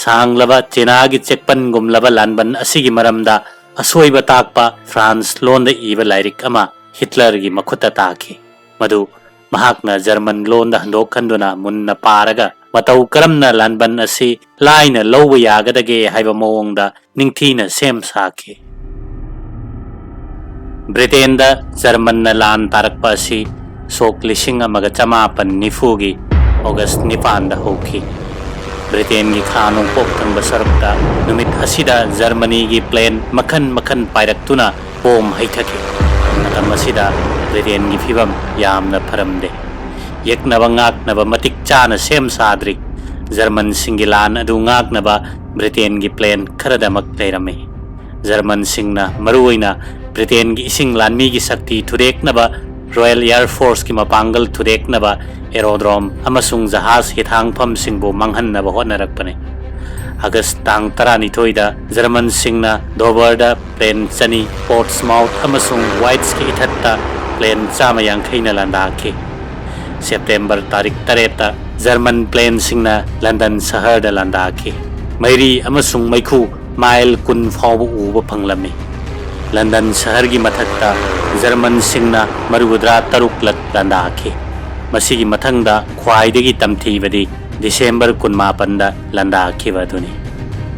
ꯁꯥꯡꯂꯕ ꯆꯦꯅꯥꯒꯤ ꯆꯦꯛꯄꯟꯒꯨꯝꯂꯕ ꯂꯥꯟꯕꯟ ꯑꯁꯤꯒꯤ ꯃꯔꯝꯗ ꯑꯁꯣꯏꯕ ꯇꯥꯛꯄ ꯐ꯭ꯔꯥꯟꯁ ꯂꯣꯟꯗ ꯏꯕ ꯂꯥꯏꯔꯤꯛ ꯑꯃ ꯍꯤꯠꯂꯔꯒꯤ ꯃꯈꯨꯠꯇ ꯇꯥꯈꯤ꯫ ꯃꯗꯨ ꯃꯍꯥꯛꯅ ꯖꯔꯃꯟ ꯂꯣꯟꯗ ꯍꯟꯗꯣꯛꯍꯟꯗꯨꯅ ꯃꯨꯟꯅ ꯄꯥꯔꯒ, ꯃꯇꯧ ꯀꯔꯝꯅ ꯂꯥꯟꯕꯟ ꯑꯁꯤ ꯂꯥꯏꯅ ꯂꯧꯕ ꯌꯥꯒꯗꯒꯦ ꯍꯥꯏꯕ ꯃꯑꯣꯡꯗ ꯅꯤꯡꯊꯤꯅ ꯁꯦꯝ ꯁꯥꯈꯤ꯫ ꯕ꯭ꯔꯤꯇꯦꯟꯗ ꯖꯔꯃꯟꯅ ꯂꯥꯟ ꯇꯥꯔꯛꯄ ꯑꯁꯤ ꯁꯣꯛ ꯂꯤꯁꯤꯡ ꯑꯃꯒ ꯆꯃꯥꯄꯟ ꯅꯤꯐꯨꯒꯤ ꯑꯣꯒꯁ ꯅꯤꯄꯥꯟꯗ ꯍꯧꯈꯤ꯫ ꯕ꯭ꯔꯤꯇꯦꯟꯒꯤ ꯈꯥ ꯅꯣꯡꯄꯣꯛ ꯊꯪꯕ ꯁꯔꯨꯛꯇ ꯅꯨꯃꯤꯠ ꯑꯁꯤꯗ ꯖꯔꯃꯅꯤꯒꯤ ꯄ꯭ꯂꯦꯟ ꯃꯈꯜ ꯃꯈꯜ ꯄꯥꯏꯔꯛꯇꯨꯅ ꯕꯣꯝ ꯍꯩꯊꯈꯤ꯫ ꯃꯇꯝ ꯑꯁꯤꯗ ꯕ꯭ꯔꯤꯇꯦꯟꯒꯤ ꯐꯤꯕꯝ ꯌꯥꯝꯅ ꯐꯔꯝꯗꯦ꯫ ꯌꯦꯛꯅꯕ ꯉꯥꯛꯅꯕ ꯃꯇꯤꯛ ꯆꯥꯅ ꯁꯦꯝ ꯁꯥꯗ꯭ꯔꯤ꯫ ꯖꯔꯃꯟꯁꯤꯡꯒꯤ ꯂꯥꯟ ꯑꯗꯨ ꯉꯥꯛꯅꯕ ꯕ꯭ꯔꯤꯇꯦꯟꯒꯤ ꯄ꯭ꯂꯦꯟ ꯈꯔꯗꯃꯛ ꯂꯩꯔꯝꯃꯤ꯫ ꯖꯔꯃꯟꯁꯤꯡꯅ ꯃꯔꯨꯑꯣꯏꯅ ꯕ꯭ꯔꯤꯇꯦꯟꯒꯤ ꯏꯁꯤꯡ ꯂꯥꯟꯃꯤꯒꯤ ꯁꯛꯇꯤ ꯊꯨꯗꯦꯛꯅꯕ, ꯔꯣꯌꯦꯜ ꯑꯦꯌꯔ ꯐꯣꯔꯁꯀꯤ ꯃꯄꯥꯡꯒꯜ ꯊꯨꯗꯦꯛꯅꯕ ꯑꯦꯔꯣꯗ꯭ꯔꯣꯝ ꯑꯃꯁꯨꯡ ꯖꯍꯥꯖ ꯍꯤꯊꯥꯡꯐꯝꯁꯤꯡꯕꯨ ꯃꯥꯡꯍꯟꯅꯕ ꯍꯣꯠꯅꯔꯛꯄꯅꯤ꯫ ꯑꯥꯒꯁ ꯇꯥꯡ ꯇꯔꯥꯅꯤꯊꯣꯏꯗ ꯖꯔꯃꯟꯁꯤꯡꯅ ꯗꯣꯚꯔꯗ ꯄ꯭ꯂꯦꯟ ꯆꯅꯤ, ꯄꯣꯔꯠꯁꯃꯥꯎꯊ ꯑꯃꯁꯨꯡ ꯋꯥꯏꯠꯁꯀꯤ ꯏꯊꯠꯇ ꯄ꯭ꯂꯦꯟ ꯆꯥꯝꯃ ꯌꯥꯡꯈꯩꯅ ꯂꯥꯟꯗꯥꯈꯤ꯫ ꯁꯦꯞꯇꯦꯝꯕꯔ ꯇꯥꯔꯤꯛ ꯇꯔꯦꯠꯇ ꯖꯔꯃꯟ ꯄ꯭ꯂꯦꯟꯁꯤꯡꯅ ꯂꯟꯗꯟ ꯁꯍꯔꯗ ꯂꯥꯟꯗꯥꯈꯤ꯫ ꯃꯩꯔꯤ ꯑꯃꯁꯨꯡ ꯃꯩꯈꯨ ꯃꯥꯏꯜ ꯀꯨꯟ ꯐꯥꯎꯕ ꯎꯕ ꯐꯪꯂꯝꯃꯤ꯫ ꯂꯟꯗꯟ ꯁꯍꯔꯒꯤ ꯃꯊꯛꯇ ꯖꯔꯃꯟꯁꯤꯡꯅ ꯃꯔꯨꯗ꯭ꯔꯥ ꯇꯔꯨꯛꯂꯛ ꯂꯥꯟꯗꯥꯈꯤ꯫ ꯃꯁꯤꯒꯤ ꯃꯊꯪꯗ ꯈ꯭ꯋꯥꯏꯗꯒꯤ ꯇꯝꯊꯤꯕꯗꯤ ꯗꯤꯁꯦꯝꯕꯔ ꯀꯨꯟꯃꯥꯄꯟꯗ ꯂꯥꯟꯗꯥꯈꯤꯕ ꯑꯗꯨꯅꯤ꯫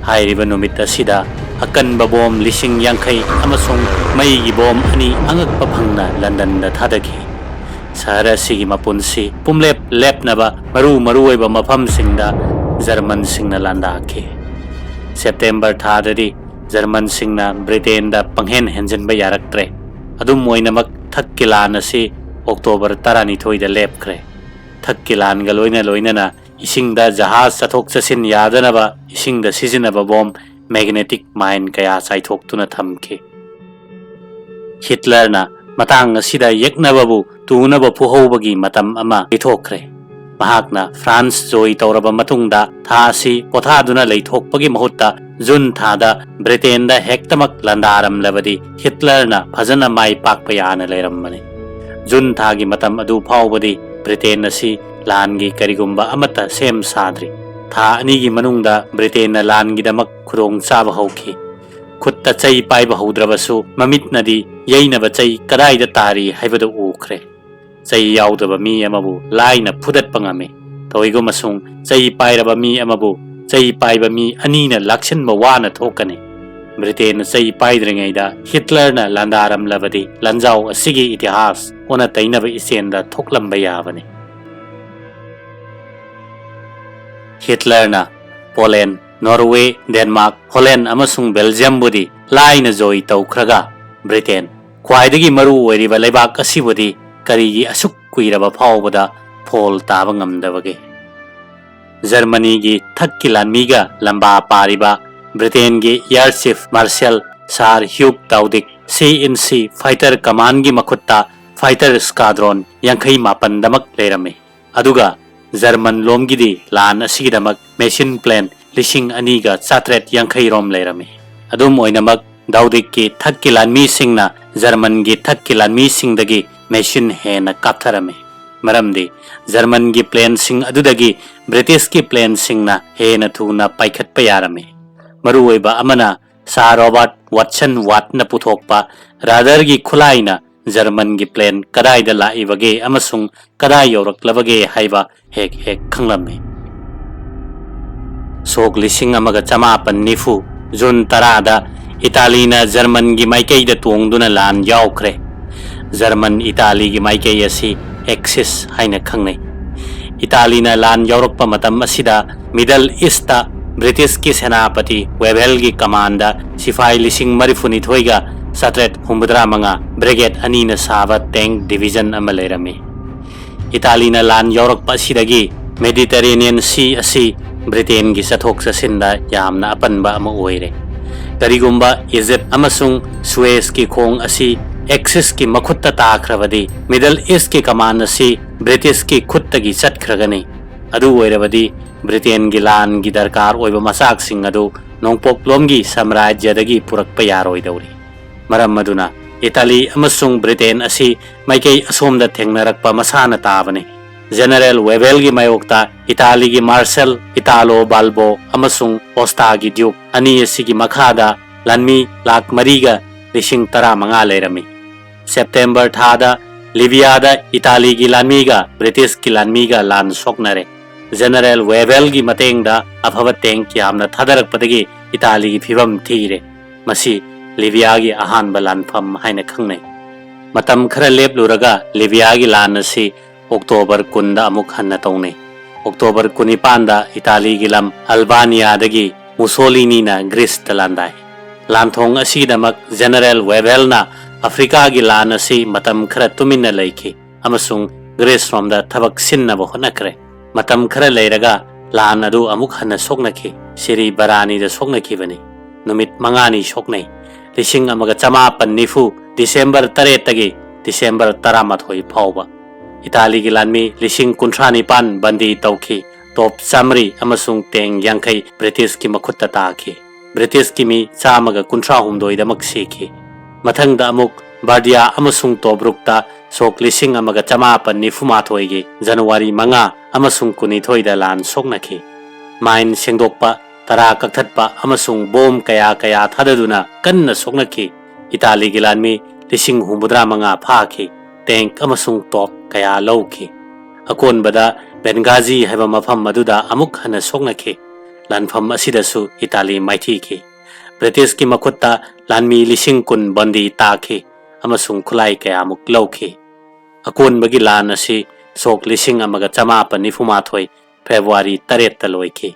ꯍꯥꯏꯔꯤꯕ ꯅꯨꯃꯤꯠ ꯑꯁꯤꯗ ꯑꯀꯟꯕ ꯕꯣꯝ ꯂꯤꯁꯤꯡ ꯌꯥꯡꯈꯩ ꯑꯃꯁꯨꯡ ꯃꯩꯒꯤ ꯕꯣꯝ ꯑꯅꯤ ꯑꯉꯛꯄ ꯐꯪꯅ ꯂꯟꯗꯟꯗ ꯊꯥꯗꯈꯤ꯫ ꯁꯍꯔ ꯑꯁꯤꯒꯤ ꯃꯄꯨꯟꯁꯤ ꯄꯨꯝꯂꯦꯞ ꯂꯦꯞꯅꯕ ꯃꯔꯨ ꯃꯔꯨꯑꯣꯏꯕ ꯃꯐꯝꯁꯤꯡꯗ ꯖꯔꯃꯟꯁꯤꯡꯅ ꯂꯥꯟꯗꯥꯈꯤ꯫ ꯁꯦꯞꯇꯦꯝꯕꯔ ꯊꯥꯗꯗꯤ ꯖꯔꯃꯟꯁꯤꯡꯅ ꯕ꯭ꯔꯤꯇꯦꯟꯗ ꯄꯪꯍꯦꯟ ꯍꯦꯟꯖꯤꯟꯕ ꯌꯥꯔꯛꯇ꯭ꯔꯦ꯫ ꯑꯗꯨꯝ ꯑꯣꯏꯅꯃꯛ, ꯊꯛꯀꯤ ꯂꯥꯟ ꯑꯁꯤ ꯑꯣꯛꯇꯣꯕꯔ ꯇꯔꯥꯅꯤꯊꯣꯏꯗ ꯂꯦꯞꯈ꯭ꯔꯦ꯫ ꯊꯛꯀꯤ ꯂꯥꯟꯒ ꯂꯣꯏꯅ ꯂꯣꯏꯅꯅ ꯏꯁꯤꯡꯗ ꯖꯍꯥꯖ ꯆꯠꯊꯣꯛ ꯆꯠꯁꯤꯟ ꯌꯥꯗꯅꯕ ꯏꯁꯤꯡꯗ ꯁꯤꯖꯤꯟꯅꯕ ꯕꯣꯝ, ꯃꯦꯒꯅꯦꯇꯤꯛ ꯃꯥꯏꯟ ꯀꯌꯥ ꯆꯥꯏꯊꯣꯛꯇꯨꯅ ꯊꯝꯈꯤ꯫ ꯍꯤꯠꯂꯔꯅ ꯃꯇꯥꯡ ꯑꯁꯤꯗ ꯌꯦꯛꯅꯕꯕꯨ ꯇꯨꯅꯕ ꯐꯨꯍꯧꯕꯒꯤ ꯃꯇꯝ ꯑꯃ ꯄꯤꯊꯣꯛꯈ꯭ꯔꯦ꯫ ꯃꯍꯥꯛꯅ ꯐ꯭ꯔꯥꯟꯁ ꯖꯣꯏ ꯇꯧꯔꯕ ꯃꯇꯨꯡꯗ ꯊꯥ ꯑꯁꯤ ꯄꯣꯊꯥꯗꯨꯅ ꯂꯩꯊꯣꯛꯄꯒꯤ ꯃꯍꯨꯠꯇ ꯖꯨꯟ ꯊꯥꯗ ꯕ꯭ꯔꯤꯇꯦꯟꯗ ꯍꯦꯛꯇꯃꯛ ꯂꯥꯟꯗꯥꯔꯝꯂꯕꯗꯤ ꯍꯤꯠꯂꯔꯅ ꯐꯖꯅ ꯃꯥꯏ ꯄꯥꯛꯄ ꯌꯥꯅ ꯂꯩꯔꯝꯕꯅꯤ꯫ ꯖꯨꯟ ꯊꯥꯒꯤ ꯃꯇꯝ ꯑꯗꯨ ꯐꯥꯎꯕꯗꯤ ꯕ꯭ꯔꯤꯇꯦꯟ ꯑꯁꯤ ꯂꯥꯟꯒꯤ ꯀꯔꯤꯒꯨꯝꯕ ꯑꯃꯠꯇ ꯁꯦꯝ ꯁꯥꯗ꯭ꯔꯤ꯫ ꯊꯥ ꯑꯅꯤꯒꯤ ꯃꯅꯨꯡꯗ ꯕ꯭ꯔꯤꯇꯦꯟꯅ ꯂꯥꯟꯒꯤꯗꯃꯛ ꯈꯨꯗꯣꯡꯆꯥꯕ ꯍꯧꯈꯤ꯫ ꯈꯨꯠꯇ ꯆꯩ ꯄꯥꯏꯕ ꯍꯧꯗ꯭ꯔꯕꯁꯨ ꯃꯃꯤꯠꯅꯗꯤ ꯌꯩꯅꯕ ꯆꯩ ꯀꯗꯥꯏꯗ ꯇꯥꯔꯤ ꯍꯥꯏꯕꯗꯨ ꯎꯈ꯭ꯔꯦ꯫ ꯆꯩ ꯌꯥꯎꯗꯕ ꯃꯤ ꯑꯃꯕꯨ ꯂꯥꯏꯅ ꯐꯨꯗꯠꯄ ꯉꯝꯃꯤ꯫ ꯇꯧꯏꯒꯨꯝꯕꯁꯨꯡ ꯆꯩ ꯄꯥꯏꯔꯕ ꯃꯤ ꯑꯃꯕꯨ ꯆꯩ ꯄꯥꯏꯕ ꯃꯤ ꯑꯅꯤꯅ ꯂꯥꯛꯁꯤꯟꯕ ꯋꯥꯅ ꯊꯣꯛꯀꯅꯤ꯫ ꯕ꯭ꯔꯤꯇꯦꯟꯅ ꯆꯩ ꯄꯥꯏꯗ꯭ꯔꯤꯉꯩꯗ ꯍꯤꯠꯂꯔꯅ ꯂꯥꯟꯗꯥꯔꯝꯂꯕꯗꯤ ꯂꯥꯟꯖꯥꯎ ꯑꯁꯤꯒꯤ ꯏꯇꯤꯍꯥꯁ ꯑꯣꯟꯅ ꯇꯩꯅꯕ ꯏꯆꯦꯟꯗ ꯊꯣꯛꯂꯝꯕ ꯌꯥꯕꯅꯤ꯫ ꯍꯤꯠꯂꯔꯅ ꯄꯣꯂꯦꯟ, ꯅꯣꯔꯋꯦ, ꯗꯦꯟꯃꯥꯔꯛ, ꯍꯣꯂꯦꯟ ꯑꯃꯁꯨꯡ ꯕꯦꯜꯖꯤꯌꯝꯕꯨꯗꯤ ꯂꯥꯏꯅ ꯖꯣꯏ ꯇꯧꯈ꯭ꯔꯒ ꯕ꯭ꯔꯤꯇꯦꯟ ꯈ꯭ꯋꯥꯏꯗꯒꯤ ꯃꯔꯨ ꯑꯣꯏꯔꯤꯕ ꯂꯩꯕꯥꯛ ꯑꯁꯤꯕꯨꯗꯤ ꯀꯔꯤꯒꯤ ꯑꯁꯨꯛ ꯀꯨꯏꯔꯕ ꯐꯥꯎꯕꯗ ꯐꯣꯜ ꯇꯥꯕ ꯉꯝꯗꯕꯒꯦ? ꯖꯔꯃꯅꯤꯒꯤ ꯊꯛꯀꯤ ꯂꯥꯟꯃꯤꯒ ꯂꯝꯕꯥ ꯄꯥꯔꯤꯕ ꯕ꯭ꯔꯤꯇꯦꯟꯒꯤ ꯑꯦꯌꯔ ꯆꯤꯐ ꯃꯥꯔꯁꯦꯜ ꯁꯥꯔ ꯍ꯭ꯌꯨꯛ ꯗꯥꯎꯗꯤꯛ ꯁꯤ ꯏꯟ ꯁꯤ ꯐꯥꯏꯇꯔ ꯀꯃꯥꯟꯒꯤ ꯃꯈꯨꯠꯇ ꯐꯥꯏꯇꯔ ꯁ꯭ꯀꯥꯗ꯭ꯔꯣꯟ ꯌꯥꯡꯈꯩ ꯃꯥꯄꯟꯗꯃꯛ ꯂꯩꯔꯝꯃꯤ꯫ ꯑꯗꯨꯒ ꯖꯔꯃꯟ ꯂꯣꯝꯒꯤꯗꯤ ꯂꯥꯟ ꯑꯁꯤꯒꯤꯗꯃꯛ ꯃꯦꯁꯤꯟ ꯄ꯭ꯂꯦꯟ ꯂꯤꯁꯤꯡ ꯑꯅꯤꯒ ꯆꯥꯇ꯭ꯔꯦꯠ ꯌꯥꯡꯈꯩ ꯔꯣꯝ ꯂꯩꯔꯝꯃꯤ꯫ ꯑꯗꯨꯝ ꯑꯣꯏꯅꯃꯛ, ꯗꯥꯎꯗꯤꯛꯀꯤ ꯊꯛꯀꯤ ꯂꯥꯟꯃꯤꯁꯤꯡꯅ ꯖꯔꯃꯟꯒꯤ ꯊꯛꯀꯤ ꯂꯥꯟꯃꯤꯁꯤꯡꯗꯒꯤ ꯃꯦꯁꯤꯟ ꯍꯦꯟꯅ ꯀꯥꯞꯊꯔꯝꯃꯤ꯫ ꯃꯔꯝꯗꯤ ꯖꯔꯃꯟꯒꯤ ꯄ꯭ꯂꯦꯟꯁꯤꯡ ꯑꯗꯨꯗꯒꯤ ꯕ꯭ꯔꯤꯇꯤꯁꯀꯤ ꯄ꯭ꯂꯦꯟꯁꯤꯡꯅ ꯍꯦꯟꯅ ꯊꯨꯅ ꯄꯥꯏꯈꯠꯄ ꯌꯥꯔꯝꯃꯤ꯫ ꯃꯔꯨꯑꯣꯏꯕ ꯑꯃꯅ, ꯁꯥꯔ ꯔꯣꯕꯥꯔꯠ ꯋꯥꯠꯁꯟ ꯋꯥꯠꯅ ꯄꯨꯊꯣꯛꯄ ꯔꯥꯗꯥꯔꯒꯤ ꯈꯨꯠꯂꯥꯏꯅ ꯖꯔꯃꯟꯒꯤ ꯄ꯭ꯂꯦꯟ ꯀꯗꯥꯏꯗ ꯂꯥꯛꯏꯕꯒꯦ ꯑꯃꯁꯨꯡ ꯀꯗꯥꯏ ꯌꯧꯔꯛꯂꯕꯒꯦ ꯍꯥꯏꯕ ꯍꯦꯛ ꯍꯦꯛ ꯈꯪꯂꯝꯃꯤ꯫ ꯁꯣꯛ ꯂꯤꯁꯤꯡ ꯑꯃꯒ ꯆꯃꯥꯄꯟ ꯅꯤꯐꯨ, ꯖꯨꯟ ꯇꯔꯥꯗ ꯏꯇꯥꯂꯤꯅ ꯖꯔꯃꯟꯒꯤ ꯃꯥꯏꯀꯩꯗ ꯇꯣꯡꯗꯨꯅ ꯂꯥꯟ ꯌꯥꯎꯈ꯭ꯔꯦ꯫ ꯖꯔꯃꯟ ꯏꯇꯥꯂꯤꯒꯤ ꯃꯥꯏꯀꯩ ꯑꯁꯤ ꯑꯦꯛꯁꯤꯁ ꯍꯥꯏꯅ ꯈꯪꯅꯩ꯫ ꯏꯇꯥꯂꯤꯅ ꯂꯥꯟ ꯌꯥꯎꯔꯛꯄ ꯃꯇꯝ ꯑꯁꯤꯗ ꯃꯤꯗꯜ ꯏꯁꯇ ꯕ꯭ꯔꯤꯇꯤꯁꯀꯤ ꯁꯦꯅꯥꯄꯇꯤ ꯋꯦꯚꯦꯜꯒꯤ ꯀꯃꯥꯟꯗ ꯁꯤꯐꯥꯏ ꯂꯤꯁꯤꯡ ꯃꯔꯤꯐꯨꯅꯤꯊꯣꯏꯒ ꯆꯥꯇ꯭ꯔꯦꯠ ꯍꯨꯝꯐꯨꯇꯔꯥ ꯃꯉꯥ, ꯕ꯭ꯔꯤꯒꯦꯗ ꯑꯅꯤꯅ ꯁꯥꯕ ꯇꯦꯡ ꯗꯤꯚꯤꯖꯟ ꯑꯃ ꯂꯩꯔꯝꯃꯤ꯫ ꯏꯇꯥꯂꯤꯅ ꯂꯥꯟ ꯌꯥꯎꯔꯛꯄ ꯑꯁꯤꯗꯒꯤ ꯃꯦꯗꯤꯇꯔꯦꯅꯤꯌꯟ ꯁꯤ ꯑꯁꯤ ꯕ꯭ꯔꯤꯇꯦꯟꯒꯤ ꯆꯠꯊꯣꯛ ꯆꯠꯁꯤꯟꯗ ꯌꯥꯝꯅ ꯑꯄꯟꯕ ꯑꯃ ꯑꯣꯏꯔꯦ꯫ ꯀꯔꯤꯒꯨꯝꯕ ꯏꯖꯤꯞ ꯑꯃꯁꯨꯡ ꯁꯨꯑꯦꯖꯀꯤ ꯈꯣꯡ ꯑꯁꯤ ꯑꯦꯛꯁꯤꯁꯀꯤ ꯃꯈꯨꯠꯇ ꯇꯥꯈ꯭ꯔꯕꯗꯤ, ꯃꯤꯗꯜ ꯏꯁꯀꯤ ꯀꯃꯥꯟ ꯑꯁꯤ ꯕ꯭ꯔꯤꯇꯤꯁꯀꯤ ꯈꯨꯠꯇꯒꯤ ꯆꯠꯈ꯭ꯔꯒꯅꯤ꯫ ꯑꯗꯨ ꯑꯣꯏꯔꯕꯗꯤ, ꯕ꯭ꯔꯤꯇꯦꯟꯒꯤ ꯂꯥꯟꯒꯤ ꯗꯔꯀꯥꯔ ꯑꯣꯏꯕ ꯃꯆꯥꯛꯁꯤꯡ ꯑꯗꯨ ꯅꯣꯡꯄꯣꯛꯂꯣꯝꯒꯤ ꯁꯥꯝꯔꯥꯖ꯭ꯌꯗꯒꯤ ꯄꯨꯔꯛꯄ ꯌꯥꯔꯣꯏꯗꯧꯔꯤ꯫ ꯃꯔꯝ ꯑꯗꯨꯅ, ꯏꯇꯥꯂꯤ ꯑꯃꯁꯨꯡ ꯕ꯭ꯔꯤꯇꯦꯟ ꯑꯁꯤ ꯃꯥꯏꯀꯩ ꯑꯁꯣꯝꯗ ꯊꯦꯡꯅꯔꯛꯄ ꯃꯁꯥꯅ ꯇꯥꯕꯅꯤ꯫ ꯖꯦꯅꯔꯦꯜ ꯋꯦꯚꯦꯜꯒꯤ ꯃꯥꯌꯣꯛꯇ ꯏꯇꯥꯂꯤꯒꯤ ꯃꯥꯔꯁꯦꯜ ꯏꯇꯥꯂꯣ ꯕꯥꯜꯕꯣ ꯑꯃꯁꯨꯡ ꯑꯣꯁꯇꯥꯒꯤ ꯗ꯭ꯌꯨꯛ ꯑꯅꯤ ꯑꯁꯤꯒꯤ ꯃꯈꯥꯗ ꯂꯥꯟꯃꯤ ꯂꯥꯈ ꯃꯔꯤꯒ ꯂꯤꯁꯤꯡ ꯇꯔꯥꯃꯉꯥ ꯂꯩꯔꯝꯃꯤ꯫ ꯁꯦꯞꯇꯦꯝꯕꯔ ꯊꯥꯗ ꯂꯤꯕꯤꯌꯥꯗ ꯏꯇꯥꯂꯤꯒꯤ ꯂꯥꯟꯃꯤꯒ ꯕ꯭ꯔꯤꯇꯤꯁꯀꯤ ꯂꯥꯟꯃꯤꯒ ꯂꯥꯟ ꯁꯣꯛꯅꯔꯦ꯫ ꯖꯦꯅꯔꯦꯜ ꯋꯦꯚꯦꯜꯒꯤ ꯃꯇꯦꯡꯗ ꯑꯐꯕ ꯇꯦꯡꯛ ꯌꯥꯝꯅ ꯊꯥꯗꯔꯛꯄꯗꯒꯤ ꯏꯇꯥꯂꯤꯒꯤ ꯐꯤꯚꯝ ꯊꯤꯔꯦ꯫ ꯃꯁꯤ ꯂꯤꯕꯤꯌꯥꯒꯤ ꯑꯍꯥꯟꯕ ꯂꯥꯟꯐꯝ ꯍꯥꯏꯅ ꯈꯪꯅꯩ꯫ ꯃꯇꯝ ꯈꯔ ꯂꯦꯞꯂꯨꯔꯒ ꯂꯤꯕꯤꯌꯥꯒꯤ ꯂꯥꯟ ꯑꯁꯤ ꯑꯣꯛꯇꯣꯕꯔ ꯀꯨꯟꯗ ꯑꯃꯨꯛ ꯍꯟꯅ ꯇꯧꯅꯩ꯫ ꯑꯣꯛꯇꯣꯕꯔ ꯀꯨꯟꯅꯤꯄꯥꯟꯗ ꯏꯇꯥꯂꯤꯒꯤ ꯂꯝ ꯑꯜꯕꯥꯅꯤꯌꯥꯗꯒꯤ ꯃꯨꯁꯣꯂꯤꯅꯤꯅ ꯒ꯭ꯔꯤꯁꯇ ꯂꯥꯟꯗꯥꯏ꯫ ꯂꯥꯟꯊꯣꯡ ꯑꯁꯤꯒꯤꯗꯃꯛ ꯖꯦꯅꯔꯦꯜ ꯋꯦꯚꯦꯜꯅ ꯑꯐ꯭ꯔꯤꯀꯥꯒꯤ ꯂꯥꯟ ꯑꯁꯤ ꯃꯇꯝ ꯈꯔ ꯇꯨꯃꯤꯟꯅ ꯂꯩꯈꯤ ꯑꯃꯁꯨꯡ ꯒ꯭ꯔꯤꯁ ꯔꯣꯝꯗ ꯊꯕꯛ ꯁꯤꯟꯅꯕ ꯍꯣꯠꯅꯈ꯭ꯔꯦ꯫ ꯃꯇꯝ ꯈꯔ ꯂꯩꯔꯒ ꯂꯥꯟ ꯑꯗꯨ ꯑꯃꯨꯛ ꯍꯟꯅ ꯁꯣꯛꯅꯈꯤ꯫ ꯁꯤꯔꯤ ꯕꯔꯥꯅꯤꯗ ꯁꯣꯛꯅꯈꯤꯕꯅꯤ꯫ ꯅꯨꯃꯤꯠ ꯃꯉꯥꯅꯤ ꯁꯣꯛꯅꯩ꯫ ꯂꯤꯁꯤꯡ ꯑꯃꯒ ꯆꯃꯥꯄꯟ ꯅꯤꯐꯨ ꯗꯤꯁꯦꯝꯕꯔ ꯇꯔꯦꯠꯇꯒꯤ ꯗꯤꯁꯦꯝꯕꯔ ꯇꯔꯥꯃꯥꯊꯣꯏ ꯐꯥꯎꯕ꯫ ꯏꯇꯥꯂꯤꯒꯤ ꯂꯥꯟꯃꯤ ꯂꯤꯁꯤꯡ ꯀꯨꯟꯊ꯭ꯔꯥ ꯅꯤꯄꯥꯟ ꯕꯟꯗꯤ ꯇꯧꯈꯤ꯫ ꯇꯣꯞ ꯆꯥꯃꯔꯤ ꯑꯃꯁꯨꯡ ꯇꯦꯡ ꯌꯥꯡꯈꯩ ꯕ꯭ꯔꯤꯇꯤꯁꯀꯤ ꯃꯈꯨꯠꯇ ꯇꯥꯈꯤ꯫ ꯕ꯭ꯔꯤꯇꯤꯁꯀꯤ ꯃꯤ ꯆꯥꯝꯃꯒ ꯀꯨꯟꯊ꯭ꯔꯥ ꯍꯨꯝꯗꯣꯏꯗꯃꯛ ꯁꯤꯈꯤ꯫ ꯃꯊꯪꯗ ꯑꯃꯨꯛ ꯕꯥꯔꯗꯤꯌꯥ ꯑꯃꯁꯨꯡ ꯇꯣꯕ꯭ꯔꯨꯛꯇ ꯁꯣꯛ ꯂꯤꯁꯤꯡ ꯑꯃꯒ ꯆꯃꯥꯄꯟ ꯅꯤꯐꯨ ꯃꯥꯊꯣꯏꯒꯤ ꯖꯅꯋꯥꯔꯤ ꯃꯉꯥ ꯑꯃꯁꯨꯡ ꯀꯨꯟꯅꯤꯊꯣꯏꯗ ꯂꯥꯟ ꯁꯣꯛꯅꯈꯤ꯫ ꯃꯥꯏꯟ ꯁꯦꯡꯗꯣꯛꯄ, ꯇꯔꯥ ꯀꯛꯊꯠꯄ ꯑꯃꯁꯨꯡ ꯕꯣꯝ ꯀꯌꯥ ꯀꯌꯥ ꯊꯥꯗꯗꯨꯅ ꯀꯟꯅ ꯁꯣꯛꯅꯈꯤ꯫ ꯏꯇꯥꯂꯤꯒꯤ ꯂꯥꯟꯃꯤ ꯂꯤꯁꯤꯡ ꯍꯨꯝꯐꯨꯇꯔꯥ ꯃꯉꯥ ꯐꯥꯈꯤ꯫ ꯇꯦꯡꯛ ꯑꯃꯁꯨꯡ ꯇꯣꯞ ꯀꯌꯥ ꯂꯧꯈꯤ꯫ ꯑꯀꯣꯟꯕꯗ ꯕꯦꯟꯒꯥꯖꯤ ꯍꯥꯏꯕ ꯃꯐꯝ ꯑꯗꯨꯗ ꯑꯃꯨꯛ ꯍꯟꯅ ꯁꯣꯛꯅꯈꯤ꯫ ꯂꯥꯟꯐꯝ ꯑꯁꯤꯗꯁꯨ ꯏꯇꯥꯂꯤ ꯃꯥꯏꯊꯤꯈꯤ꯫ ꯕ꯭ꯔꯤꯇꯤꯁꯀꯤ ꯃꯈꯨꯠꯇ ꯂꯥꯟꯃꯤ ꯂꯤꯁꯤꯡ ꯀꯨꯟ ꯕꯟꯗꯤ ꯇꯥꯈꯤ ꯑꯃꯁꯨꯡ ꯈꯨꯠꯂꯥꯏ ꯀꯌꯥꯃꯨꯛ ꯂꯧꯈꯤ꯫ ꯑꯀꯣꯟꯕꯒꯤ ꯂꯥꯟ ꯑꯁꯤ ꯁꯣꯛ ꯂꯤꯁꯤꯡ ꯑꯃꯒ ꯆꯃꯥꯄꯟ ꯅꯤꯐꯨ ꯃꯥꯊꯣꯏ ꯐꯦꯕ꯭ꯔꯨꯋꯥꯔꯤ ꯇꯔꯦꯠꯇ ꯂꯣꯏꯈꯤ꯫